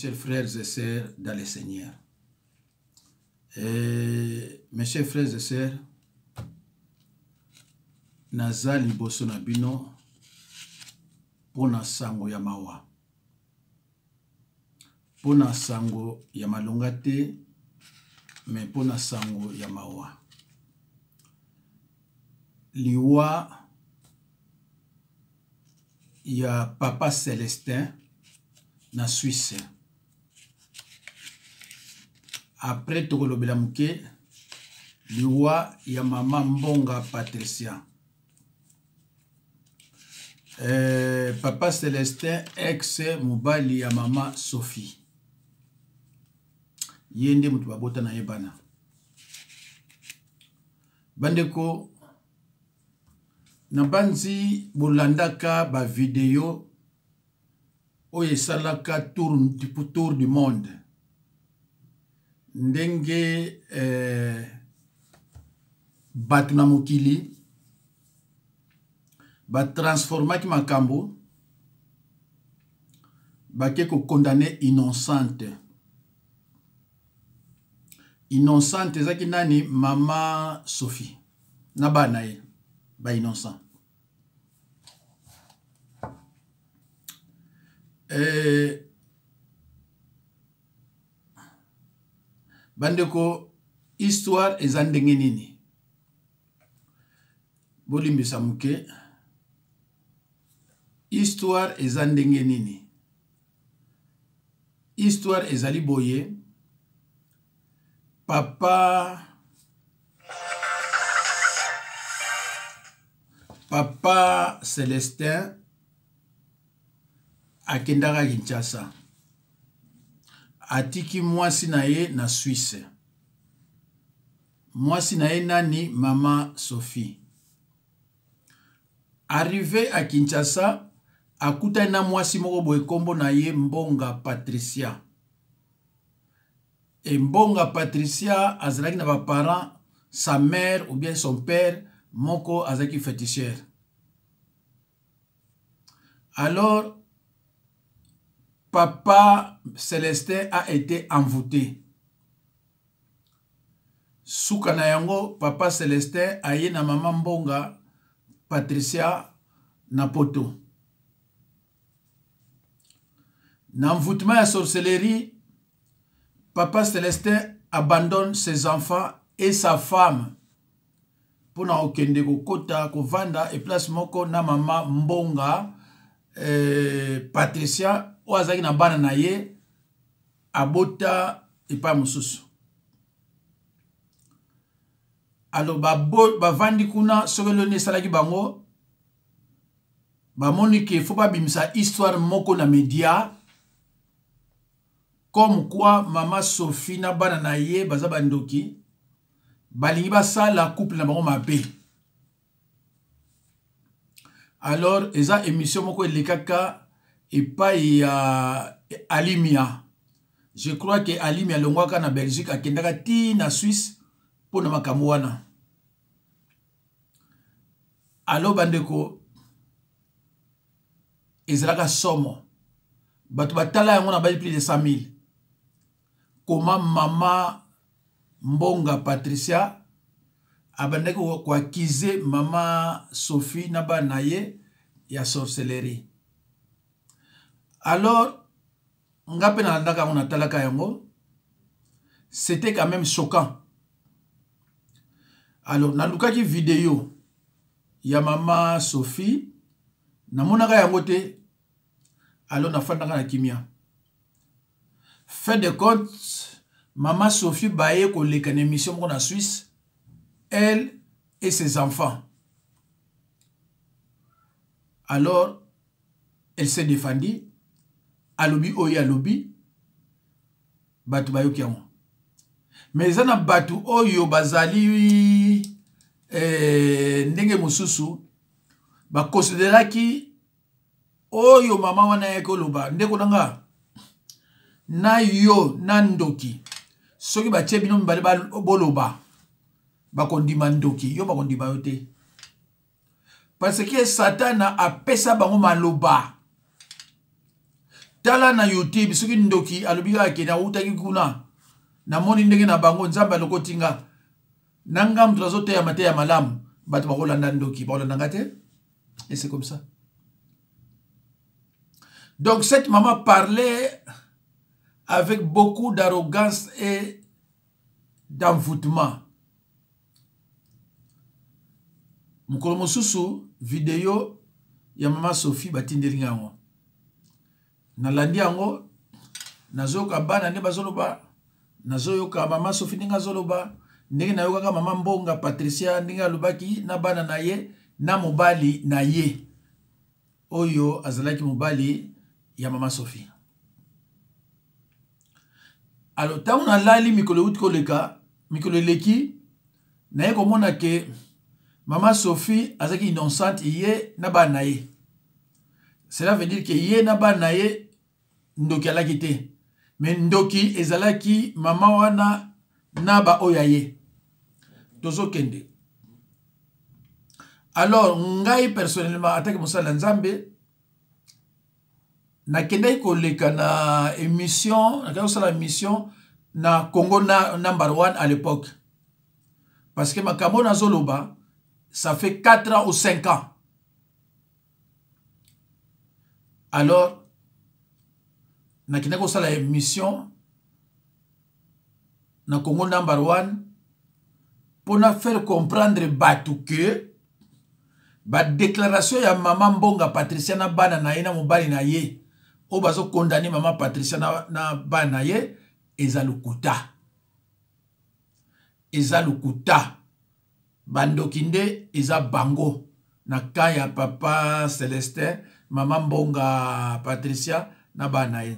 chers frères et sœurs dans le Seigneur. Et, mes chers frères et sœurs, naza liboso na bino mpo na sango ya mawa mpo na sango ya malonga te me mpo na sango ya mawa liwa ya papa Celestin na Suisse. Après tokolobela moke liwa ya mama Mbonga Patricia. Eh, papa Celestin ex mobali ya mama Sophie. Ye nde moto babota na ye bana. Bandeko Nabanzi bolandaka ba video oyo esalaka tour, tour du monde ndenge eh, bato na mokili batransformaki makambo bake kokondane innocente innocente ezalaki nani mama sophie na bana na ye ba innocent eh, bandeko histoire eza ndenge nini bolimbisa moke histoire eza ndenge nini histoire ezali boye papa papa celestin akendaka kinshasa atiki mwasi na ye na swisse mwasi na ye nani mama sophie arrive à kinshasa akutani na mwasi moko boye nkombo na ye mbonga patricia Et Mbonga Patricia azalaki na ba parents, sa mère ou bien son père moko azalaki féticheur. Alors papa Celestin a été envoûté. Suka na yango papa Celestin aye na mama Mbonga Patricia na poto. Na envoûtement ya sorcellerie Papa Celestin abandonne ses enfants et sa femme mpo na kokende kokota kovanda eplace moko na mama Mbonga eh, Patricia oyo azalaki na bana na ye abota epai mosusu alors bavandi kuna soki eloni esalaki bango bamoni ke fo babimisa histoire moko na media comme quoi mama Sophie na bana na ye baza bandoki balingi basala couple na bango mabe alors eza émission moko elekaka epai ya alimia je crois que alimia alongwaka na belgique akendaka ti na suisse mpo na makambo wana alo bandeko ezalaka somo bato batala yango na bali plus de 100 000 koma mama mbonga patricia abandaki koakize mama sophie na bana na ye ya sorcellerie alors nga mpe nalandaka yango natalaka yango c'était quand même choquant alors nalukaki video ya mama sophie namonaka yango te alors nafandaka na kimia fin de compte mama sophie baye koleka na émission moko na suisse elle et ses enfants alors elle s'est défendue alobi oyo alobi bato bayoki yango mais eza na bato oyo bazali eh, ndenge mosusu bakonsideraki oyo mama wana ayaki oloba ndeko na nga na yo na ndoki soki batie bino mibale boloba bakondima ndoki yo bakondima yo te parce que satana apesa bango maloba. Tala na YouTube soki ndoki alobi kaka ke nawutaki kuna namoni ndenge na bango Nzambe alokoti nga na nga moto nazoteya mateya malamu bato bakolanda ndoki bakolanda nga te. Et c'est comme ça. Donc cette maman parlait avec beaucoup d'arrogance et d'envoûtement. Mokolo mosusu video ya mama Sophie batindeli nga yango, nalandi yango, nazoyoka bana nde bazoloba, nazoyoka mama Sophie ndenge azoloba, ndenge nayokaka mama Mbonga Patricia ndenge alobaki na bana na ye na mobali na ye oyo azalaki mobali ya mama Sophie. Alors ntango nalali mikolo euti koleka, mikolo eleki, naye komona ke mama Sophie azalaki innocente, ye na bana na ye. Cela veut dire ke ye na bana na ye ndoki alaki te, mais ndoki ezalaki mama wana na ba oyo ya ye. Tozokende. Alors ngai personnellement ataki mosali na Nzambe, nakendaki koleka na émission, nakendaki kosala émission na Congo na number 1 à l'époque, parce que makambo nazoloba ça fait 4 ans ou 5 ans. Alors nakendaki kosala émission na Congo number 1 mpona faire comprendre bato que badéclaration ya mama Mbonga Patricia na bana na ye na mobali na ye oyo bazokondane mama Patricia na bana na ye eza lokuta, eza lokuta. Bandoki nde eza bango na ka ya papa Celestin, mama Mbonga Patricia na bana na ye.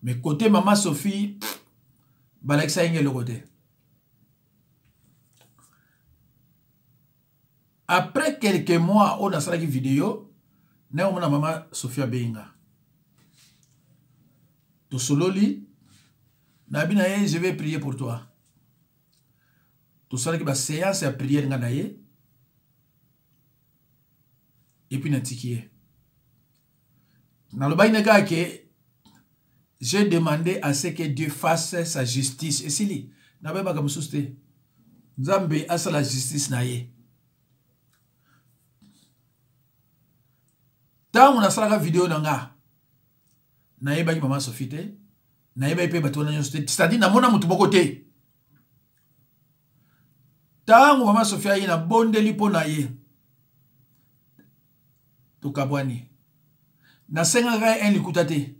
Mais côté mama Sophie balakisa ye eloko te. Après quelques mois oyo nasalaki video, naye omona mama Sophie abenga, tosololi, nabi na ye je vais prier pour toi. Tosalaki ba séance ya prière nga na ye, et puis natiki ye. Nalobaki na kaka ke j'ai demandé à ce que Dieu fasse sa justice. Esili nabebaka mosusu te, Nzambe asala justice na ye. Ntango nasalaka video na nga, nayebaki mama Sophie te, nayebaki mpe bato wana nyonso te, c'est-à-dire namona motu moko te. Ntango mama Sophie aye, nabondeli mpo na ye, tokabwani. Nasengaka ye un likuta te,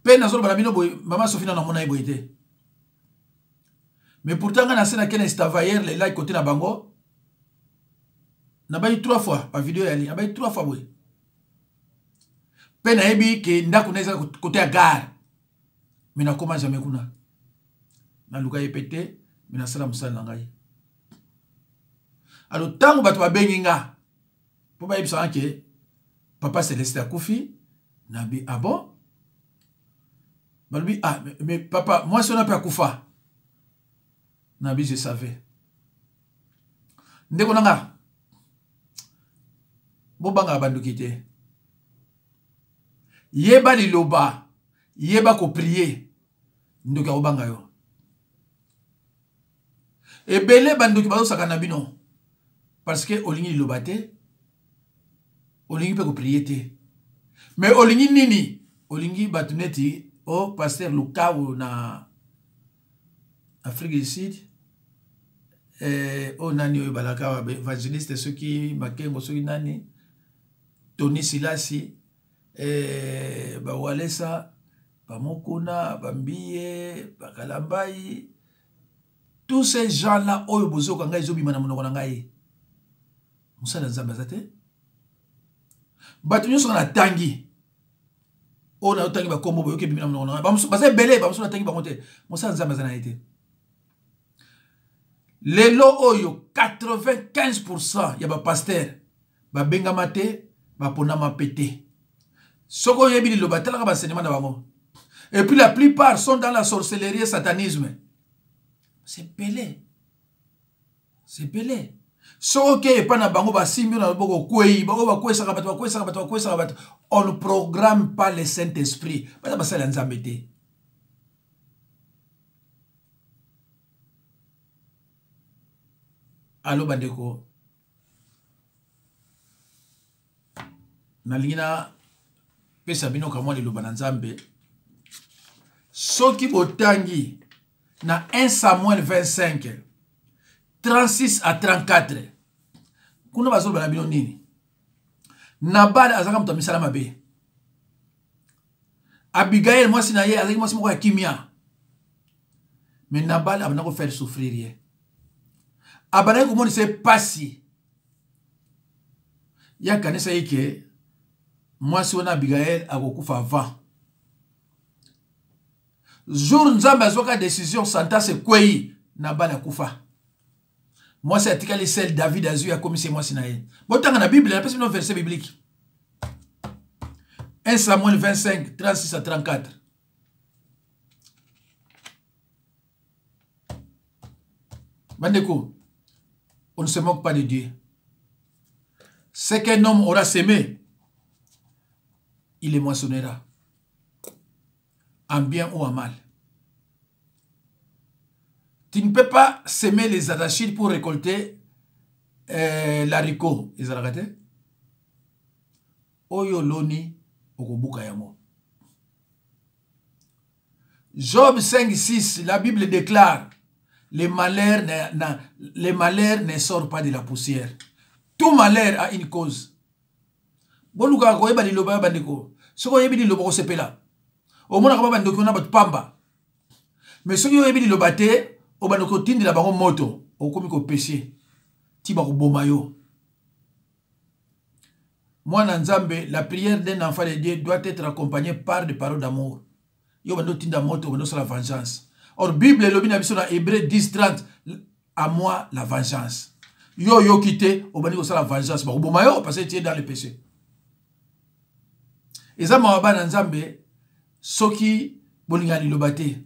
mpe nazoloba na bino boye, mama Sophie nano namona ye boye te. Mais pourtant nga nase nakende stavayer lelai kote na bango, nabayi 3 fois bavideo yali, nabayi 3 fois boye, mpe nayebi ke ndako na eza kote ya gare, me nakoma jamais kuna, naluka ye mpe te, me nasala mosala na ngai. Alors ntango bato babengi nga mpo bayebisaka ke papa Celeste akufi, nabi ah bon, balobi ah mais papa mwasi wana mpe akufa, nabi je savais. Ndeko na nga, bobangaka bandoki te, yeba liloba, yeba koprie, ndoki akobanga yo. Ebele bandoki bazosaka na bino parce que olingi liloba te, olingi mpe koprie te, mais olingi nini? Olingi bato neti o pasteur Lukau na Afrique du Sud, oyo nani oyo balaka évangéliste soki Makengo soki nani, Tony Silasi, Bawalesa, Bamokuna, Bambiye, Bakalambai, tous ces gens-là oyo bozoka ngai ezobima na monoko na ngai, mosala Nzambe aza te. Bato nyonso nga natangi oyo nayotangi bakombo boyoki ebimi na monoko na ngai, baza ebele, bamosusu natangi bango te, mosala Nzambe aza na ye te. Lelo oyo 95% ya bapaster babengama te, baponama pe te. Soki oyebi liloba, talaka baenseignement na bango. Et puis la plupart sont dans la sorcellerie et satanisme. C'est pelé, c'est pelé. Soki okei epai na bango basimbi yo na loboko okwei, oyo bakwesaka bato, bakwesaka bato, bakwesaka bato. On ne programme pas le Saint Esprit. Baza basali ya Nzambe te. Alo bandeko, nalingi na pesa bino kamwa liloba na Nzambe. Soki botangi na 1 Samuel 25 36 à 34, kuna bazoloba na bino nini? Nabal azalaka moto ya misala mabe. Abigail mwasi na ye azalaki mwasi moko ya kimia, mais Nabal abanda kofaire souffrir ye, abandaki komonisa ye pasi. Ye akanisaki ke mwasi wana Abigail akokufa avant. Jour Nzambe azwaka decision, sentence ekwei, Nabal akufa, mwasi atikali sel. David azwi, akomisi ye mwasi na ye. Botanga na Bible, napesi bino verset biblique, 1 Samuel 25 36 à 34. Bandeko, on ne se moque pas de Dieu. Ce qu'un homme aura semé, il le moissonnera, en bien ou en mal. Tu ne peux pas semer les arachides pour récolter l'haricot. Ezalaka te. Oyo loni okobuka yango. Job 5, 6, la Bible déclare: le malheur ne sort pas de la poussière. Tout malheur a une cause. Bolukaka koyeba liloba ya bandeko. Soki oyebi liloba, kosepela. Omonaka ba bandoki wana bato pamba. Mais soki oyebi liloba te, obanda kotindela bango moto, okomi kopêcher ti bakoboma yo. Mwana Nzambe, la prière d'un enfant de Dieu doit être accompagnée par des paroles d'amour. Yo bando tinda moto, bando sala vengeance. Or Bible elobi na biso na Hébreu 10 30: à moi la vengeance. Yo oyoki te, obandi kosala vengeance, bakoboma yo parce que tu es dans le péché. Eza mawa, bana Nzambe, soki bolingaka liloba te.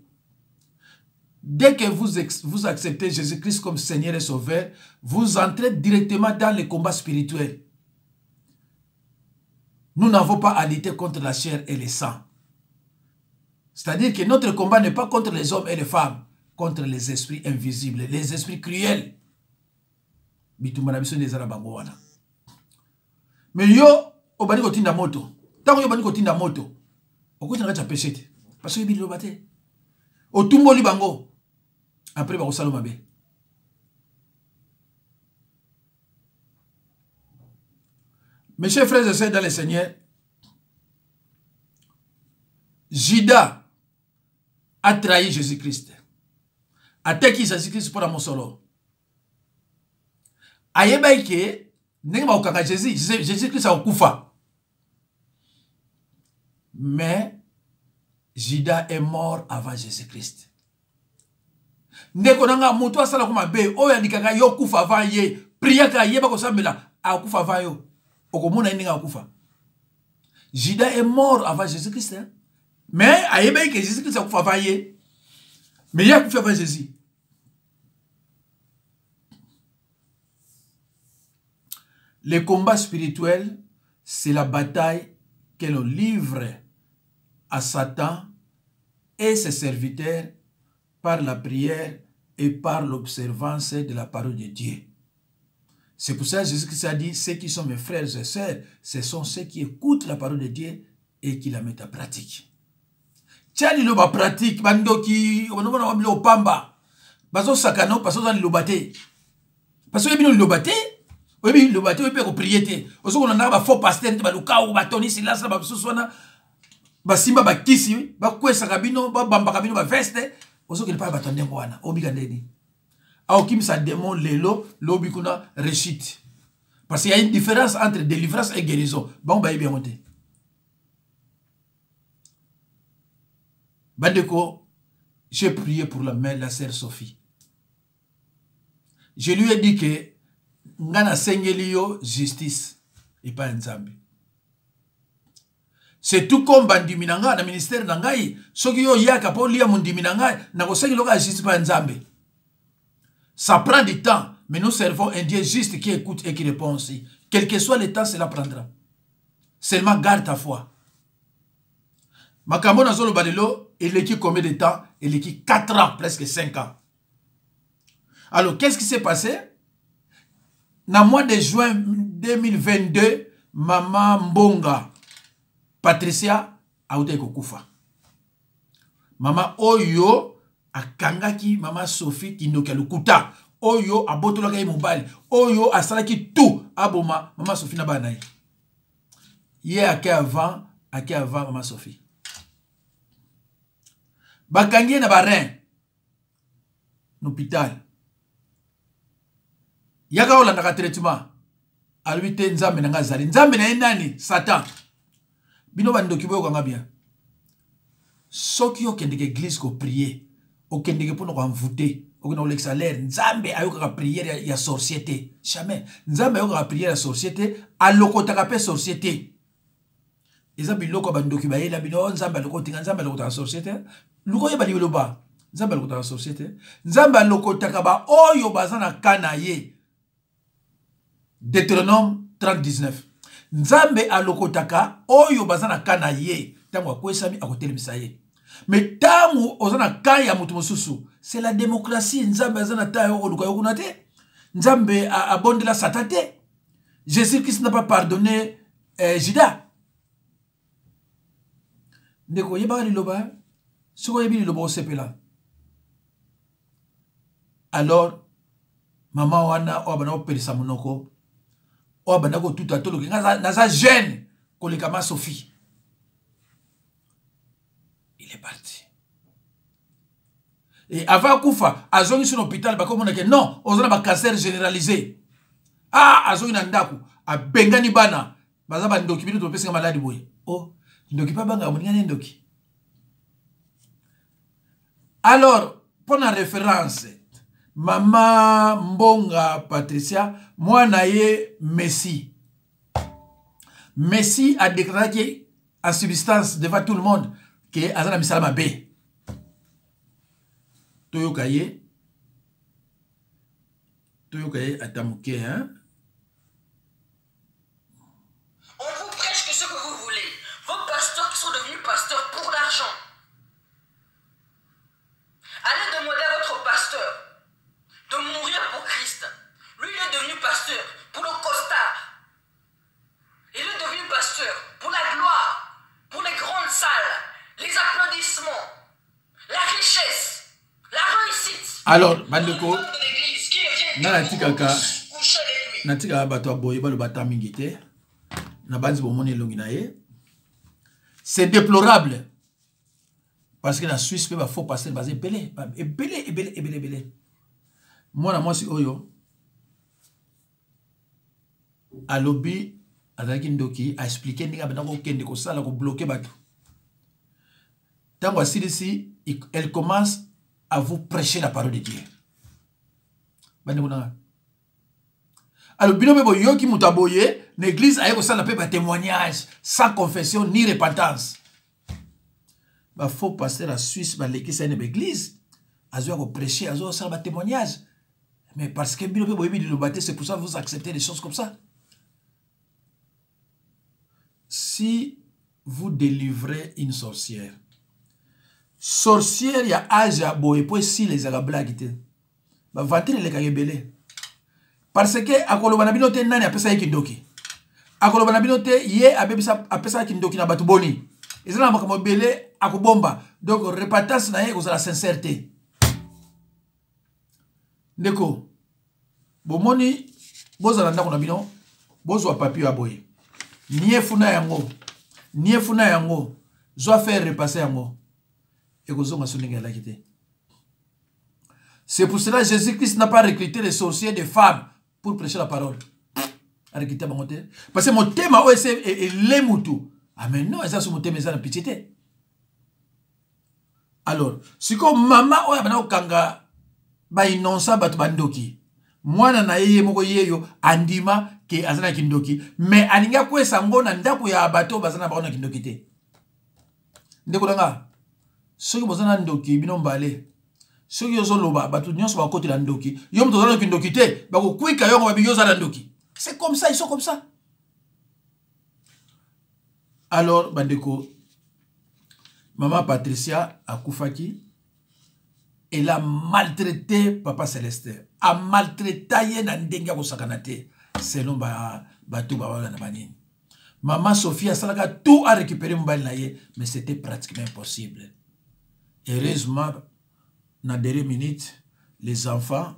Dès que vous acceptez Jésus-Christ comme Seigneur et Sauveur, vous entrez directement dans le combat spirituel. Nous n'avons pas à lutter contre la chair et le sang. C'est-à-dire que notre combat n'est pas contre les hommes et les femmes, contre les esprits invisibles, les esprits cruels. Bitumba na biso nde eza na bango wana. Mais yo obandi kotinda moto. Ntango yo obandi kotinda moto, okoti na kati ya péché te, parce que oyebi liloba te. Otumboli bango, après bakosala mabe. Mes chers frères et sœurs dans le Seigneur, Judas a trahi Jésus-Christ. Ateki Jésus-Christ mpo na mosolo. Ayebaki ke ndenge bakokanga Jésus, Jésus-Christ akokufa. Mais Judas est mort avant Jésus-Christ. Ndeko na nga, moto asalako mabe oyo alikaka yo kufa avant ye, priaka, yeba kosambela, akufa avant yo, okomona ye ndenge akufa. Judas est mort avant Jésus-Christ, hein? Mais ayebaki ke Jésus-Christ akufa avant ye, mais ye akufi avant Jésus. Le combat spirituel, c'est la bataille que l'on livre à Satan et ses serviteurs par la prière et par l'observance de la parole de Dieu. C'est pour ça que Jésus-Christ a dit: ceux qui sont mes frères et sœurs, ce sont ceux qui écoutent la parole de Dieu et qui la mettent en pratique. Tia liloba pratique. Bandoki onomona biloko pamba, bazosakana parce oza liloba te, parce oyebi no liloba te, oyebi liloba te, oyebi mpe koprier te. Ozokolandaka bafaux pasteur te, balukau, batoni silasi na basusu wana, basimba bakisi, bakwesaka bino, babambaka bino baveste. Ozokende mpa ya bato ya ndenge wana, obika ndeni? Aokimisa démon lelo, lobi kuna rechute, parce qu'il y a une différence entre délivrance et guérison. Bango bayebi yango te. Bandeko, j'ai prié pour la mère, la sœur Sophie. Je lui ai dit que nga nasengeli yo justice epai ya Nzambe. C'est tout comme bandimi na ngai na ministère na ngai. Soki yo oyaka mpo olia mondimi na ngai, nakosengeli oka justice epai ya Nzambe. Ça prend du temps. Mais nous servons un Dieu juste qui écoute et qui répond aussi. Quel que soit le temps, cela prendra. Seulement garde ta foi. Makambo nazoloba lelo eleki combien de temps? Eleki 4 ans, presque 5 ans. Alors, qu'est-ce qui s'est passé? Na mois de juin 2022, Mama Mbonga Patricia autaki kokufa. Mama oyo akangaki Mama Sophie kindoki ya lokuta, oyo abotolaki ye mobali, oyo asalaki tout aboma Mama Sophie na bana na ye. Ye ake avant, ake avant Mama Sophie. Bakangi ye na ba rein na hôpital. Yaka olandaka traitement. Alobi te Nzambe na nga azali. Nzambe na ye nani? Satan. Bino bandoki boyokanga bien. Soki okendeke église ko prier, okendeke mpona ko envoûter, okende kolekisa l'air, Nzambe ayokaka prière ya sorcier te. Jamais. Nzambe ayokaka prière ya sorcier te, alokotaka pe sorcier te. Eza biloko ya bandoki bayela bino, oh, Nzambe alokotinga, Nzambe alokotaka sorcier te. Luka oyeba liloba. Nzambe alokotaka sorcier te. Nzambe alokotaka ba oyo baza na ka na ye. Deutéronome 30:19. Nzambe alokotaka oyo baza na ka na ye. Tango akwesami akotelemisa ye. Mais tango oza na ka ya moto mosusu, c'est la démocratie. Nzambe aza na ta yo koluka yo kuna te. Nzambe abondela Satan te. Jésus-Christ n'a pas pardonné Judas. Ndeko, yebaka liloba, soki oyebi liloba osepela. Alors, mama wana oyo abanda kopelisa monoko, oyo abanda kotuta toloki, nga naza jeune koleka ma Sophie. Il est parti. Et avant akufa, azongi sur l'hôpital, bakomona ke non, oza na ba cancer généralisé. Ah, azongi na ndako, abengani bana, baza ba ndoki bino topesaka maladi boye. Oh, ndoki pa banga moninga ne ndoki. Alors, pour la référence, Mama Mbonga Patricia, mwana ye Messi. Messi a déclaré que en substance devant tout le monde que aza na misala mabe. Toyoka ye. Toyoka ye ata moke, hein? On vous prêche que ce que vous voulez. Vos pasteurs qui sont devenus pasteurs pour l'argent. Allez demander à votre pasteur de mourir pour Christ. Lui, il est devenu pasteur pour le costard. Il est devenu pasteur pour la gloire, pour les grandes salles, les applaudissements, la richesse, la réussite. Alors, bandeko, nga natikaka bato ya boye baloba ata mingi te. Na banzi bomoni elongi na ye. C'est déplorable. Parce que na Suisse pe ba faux pasteurs baza ebele, ba ebele, ebele, ebele, ebele. Mwana mwasi oyo alobi azalaki ndoki, a expliquer ndenge abanda kokende kosala kobloquer bato. Tango asilisi, elle commence à vous prêcher la parole de Dieu. Bandeko na nga. Alors bino pe boyoki moto aboye na église aye kosala pe ba témoignage sans confession ni repentance. Ba faux pasteur ya Suisse balekisa ye na ba église, azoya ko prêcher, azoya kosala ba témoignage. Mais parce que bino pe boyebi liloba te, c'est pour ça que vous acceptez des choses comme ça. Si vous délivrez une sorcière, sorcière ya âge ya boye po esila ezalaka blague te. Ba ventile elekaka ebele. Parce que akoloba na bino te nani apesa ye kindoki. Akoloba na bino te ye abebisa apesa kindoki na bato boni. Eza na makambo ebele akobomba. Donc repentance na ye ekozala sincère te. Ndeko, bomoni bozala ndako na bino, bozwa papier ya boye. Niefu na yango, niefu na yango, zwa faire repasser yango. Ekozonga so ndenge alaki te. C'est pour cela que Jésus-Christ n'a pas recruté les sorciers des femmes pour prêcher la parole. A recruté bango te. Parce que motema oyo ese ele mutu. Ah mais non, eza so motema eza na pitié te. Alors, siko mama oyo abanda kokanga ba innocent bato bandoki. Mwana na ye ye moko yeyo andima ke aza na kindoki, mais alingi akwesa ngo na ndako ya bato baza na bango na kindoki te. Ndeko na nga, soki boza na ndoki bino mbale, Soki ozoloba, bato nyonso bakotela ndoki. Yo moto oza na kindoki te, bakokwika yongo, babi yo oza na ndoki. C'est comme ça, ils sont comme ça. Alors bandeko, mama Patricia akufaki. Elle a maltraité papa Célestin, a maltraité ye na ndenge ya kosakana te, selon bato bawana na banini. Mama Sophie asalaka tout à récupérer mobali na ye, mais c'était pratiquement impossible. Heureusement, na dernière minute, les enfants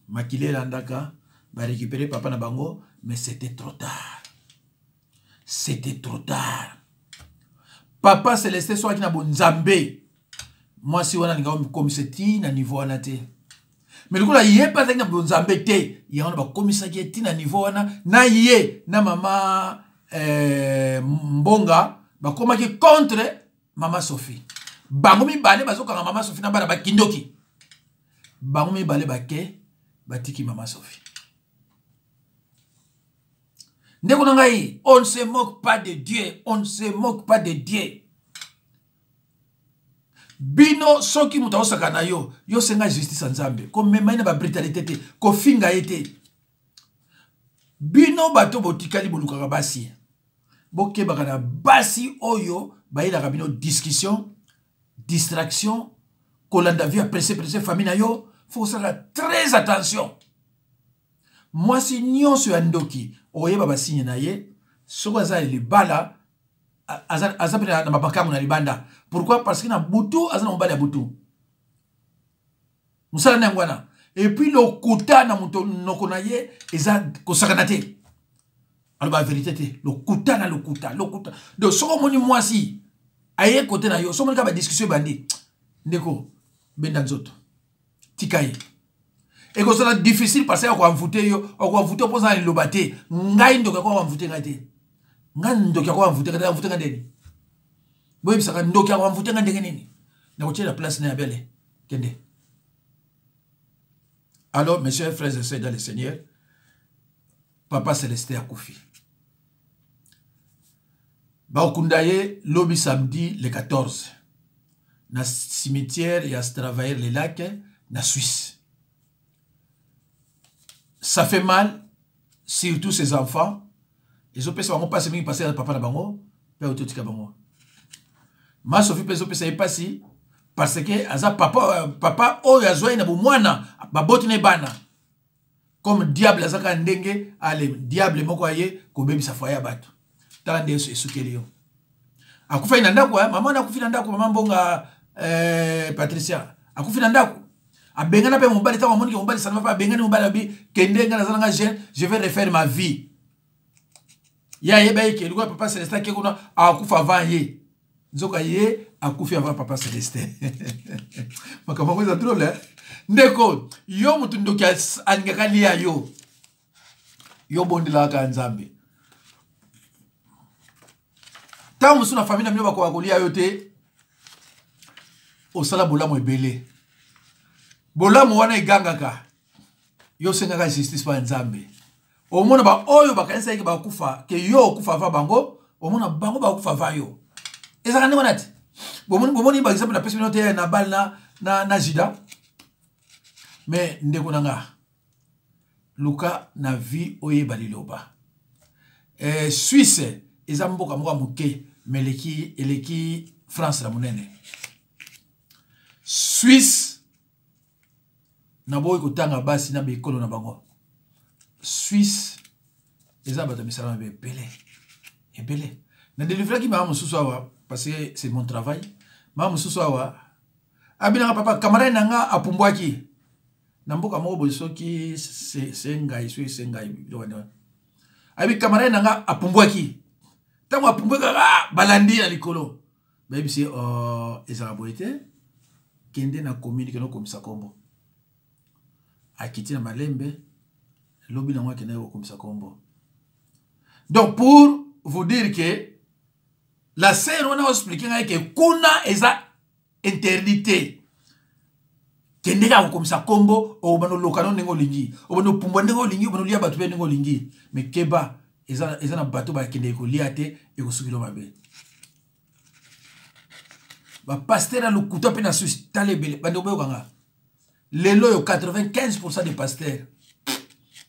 makili elandaka, barécupérer papa na bango, mais c'était trop tard, c'était trop tard. Papa Célestin soki na bonzambe, mwasi wana alingaka kokomisa ti na niveau wana te, mais lokola ye mpe azalaki na bonzambe te, yango wana bakomisaki ye ti na niveau wana. Na ye na mama Mbonga bakomaki contre mama Sophie. Bango mibale bazokanga mama Sophie na bana bakindoki. Bango mibale bake, batiki mama Sophie. Ndeko na ngai, on ne se moque pas de Dieu, on ne se moque pas de Dieu. Bino, soki moto aosaka na yo, yo senga justice ya Nzambe. Komema ye na babrutalité te, kofinga ye te. Bino bato botikali, bolukaka basi, bokebaka na basi oyo bayelaka bino discussion, distraction, kolanda vie ya presse presse. Famille na yo, faut kosala très attention. Mwasi nyonso ya ndoki, oyeba basigne na ye. Soki aza libala, aza mpe na mabakango na libanda. Pourquoi? Parce que na butu aza na mobali ya butu, mosala na yango wana. Et puis lokuta na moto noko na ye eza kosakana te, aloba vérité te, lokuta na lokuta, lokuta. Donc soki omoni mwasi aye kote na yo, soki omoni kaka badiscussion ebandi, ndeko, benda nzoto, tika ye. Ekozala difficile parce que akoenvoûter yo, akoenvoûter mpo oza na liloba te. Ngai ndoki akoenvoûter ngai te. Ngai ndoki akoenvoûter ngai te. Envoûter ngai ndeni? Boyebisaka, ndoki akoenvoûter ngai ndenge nini? Nakotiela place na ya bele, kende. Alors, mes chers frères et sœurs dans le Seigneur, papa Célestin akufi. Bakokunda ye lobi samedi le 14 na cimetière ya Estavayer-le-Lac na Suisse. Ça fait mal, surtout ses enfants. Ezopesa bango mpasi mingi parce papa na bango mpe ototika bango. Ma Sophie mpe ezopesa ye mpasi parce que aza papa, papa oyo azwa ye na bomwana, baboti na ye bana. Comme diable aza kaka ndenge ale, diable moko aye kobebisa foyer ya bato. Tala nde esukeli yo. Akufaki na ndako, mama wana akufi na ndako. Mama Mbonga Patricia akufi na ndako. Abengana mpe mobali. Ntango amoniki mobali salama mpe abengani mobali, abi kende, ngai naza nanga jeune, je vais refaire ma vie. Ye ayeba ye ke lokola papa Célestin ake kuna, akufa avant ye. Nzoka ye akufi avant papa Célestin. Makambo yango eza drôle. Ndeko, yo motu ndoki alingaka lia yo, yo bondelaka Nzambe. Ntango mosusu na famille na bino bakoka kolia yo te. Osala bolamu ebele, bolamu wana egangaka. Yo osengaka justice mpa ya Nzambe. Omona baoyo bakanisaki bakufa ke yo okufa avant bango, omona bango bakufa avant yo. Ezalaka ndenge wana te. Bomoni, bomoni baexemple napesi bino te, Nabal na Juda. Mais ndeko na nga, luka na vie oyeba liloba. Suisse eza mboka moko ya moke, mais eleki France na monene. Suisse, naboyi kotanga basi na bikolo na bango. Suisse eza bato ya misala mabe ebele ebele. Nadelivraki mama mosusu awa parce que c'est mon travail. Mama mosusu awa abinanga, papa, camarade na nga apumbwaki na mboka moko boye, soki se ngai, soki se ngai biloko wana. Ayebi camarade na nga apumbwaki. Ntango apumbwaki kaka, balandi na likolo, bayebisi ye: oh, ezalaka boye te, kende na commune, kende okomisa nkombo. Akiti na malembe, lobi nango akendaki kokomisa nkombo. Donc pour vous dire que la sœur wana oexpliquer ngai ke kuna eza interdit te. Kende kaka kokomisa nkombo, obanda oloka no ndenge olingi, obanda opumbwa ndenge olingi, obanda olia bato mpe ndenge olingi. Mais keba, eza na bato bakendeki kolia te, ekosukilo mabe. Bapasteur ya lokuta mpe na Suisse, tala ebele. Bandeko, boyokanga. Lelo oyo 95% des pasteurs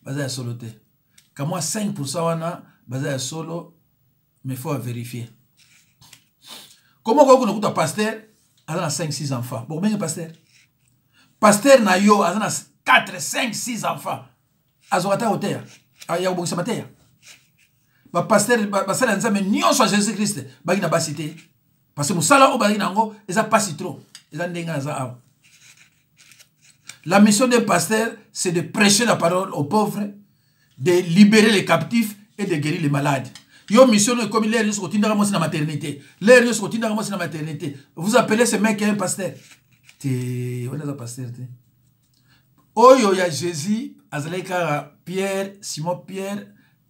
baza ya solo te. Kamwa 5% wana baza ya solo, mais faut vérifier. Comment okoki kokuta pasteur aza na 5 6 enfants? Bokobenga pasteur? Pasteur na yo aza na 4 5 6 enfants, azwaka ta koteya ya kobongisa mateya. Bapasteur, basali ya Nzambe nyonso ya Jésus Christ baki na basi te, parce que mosala oyo bazalaki na yango eza pasi trop. Eza ndenge aza awa. La mission d'un pasteur, c'est de prêcher la parole aux pauvres, de libérer les captifs et de guérir les malades. Yo, mission no ekomi l'heure nyonso kotindaka mwasi na maternité, l'heure nyonso kotindaka mwasi na maternité. Vous appelez ce mec un pasteur? Te, wana aza pasteur te. Oyo ya Jésus azalaki kaka Pierre, Simon Pierre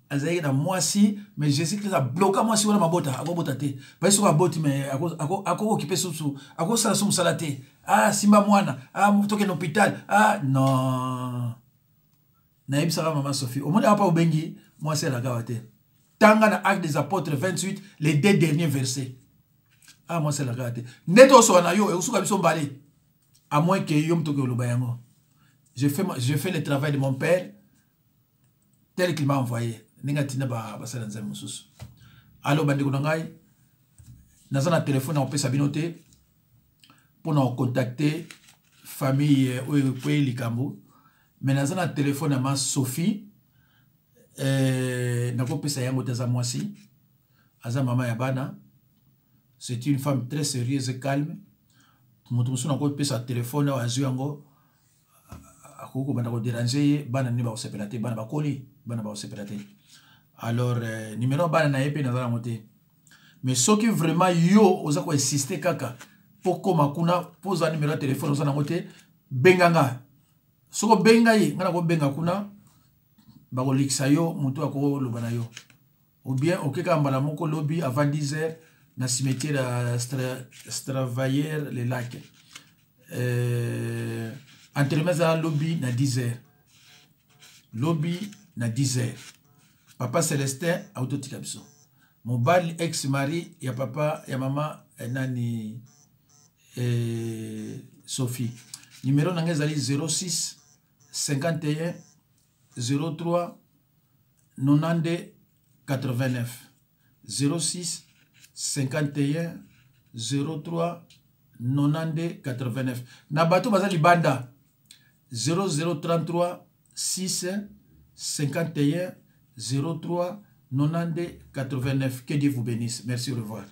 azalaki na mwasi, mais Jésus Christ abloka mwasi wana mabota, akobota te. Bai soki aboti, mais akokokipe susu, akosala so mosala te. Ah, simba mwana, ah, tokende hôpital. Ah non, nayebisaka mama Sophie, omoni awa pa obengi mwasi alaka awa te. Tanga na Acte des Apôtres 28, les deux derniers versets. Ah, mwasi alaka te. Nde tosoka na yo, ekosuka biso mbale, à moins que yo moto oloba yango. Je fais le travail de mon père tel qu'il m'a envoyé, ndenge atinda basala Nzambe mosusu. Alo, bandeko na ngai, naza na telefone na kopesa bino te mpona kocontacter famille oyo ekwei likambo, mais naza na telefone ya ma Sophie. Nakopesa yango te. Aza mwasi, aza mama ya bana, c'est une femme très sérieuse et calme. Moto mosusu nakopesa telefone oyo azwi yango, akoki kobanda kodéranger ye. Bana nini bakosepela te? Bana bakoli, bana bakosepela te. Alors numéro bana na ye mpe naza yango te. Mais soki vraiment yo oza koinsister kaka mpo koma kuna, mpo ozwa numéro ya telefone, oza nango te, benga nga. Soki obenga ye, nga nakobenga kuna, bakolikisa yo moto akoloba na yo, ou bien okeka mbala moko lobi avant 10 heures na cimetière ya Stravailleur le Lac. Enterrement ezala lobi na 10 heures, lobi na 10 heures. Papa Célestin autotika biso, mobali, ex mari ya papa ya mama nani, Sophie. Numéro na ngai ezali 06 51 03 92 89, 06 51 03 92 89. Na bato baza libanda, 0033 6 51 03 92 89. Que Dieu vous bénisse. Merci, au revoir.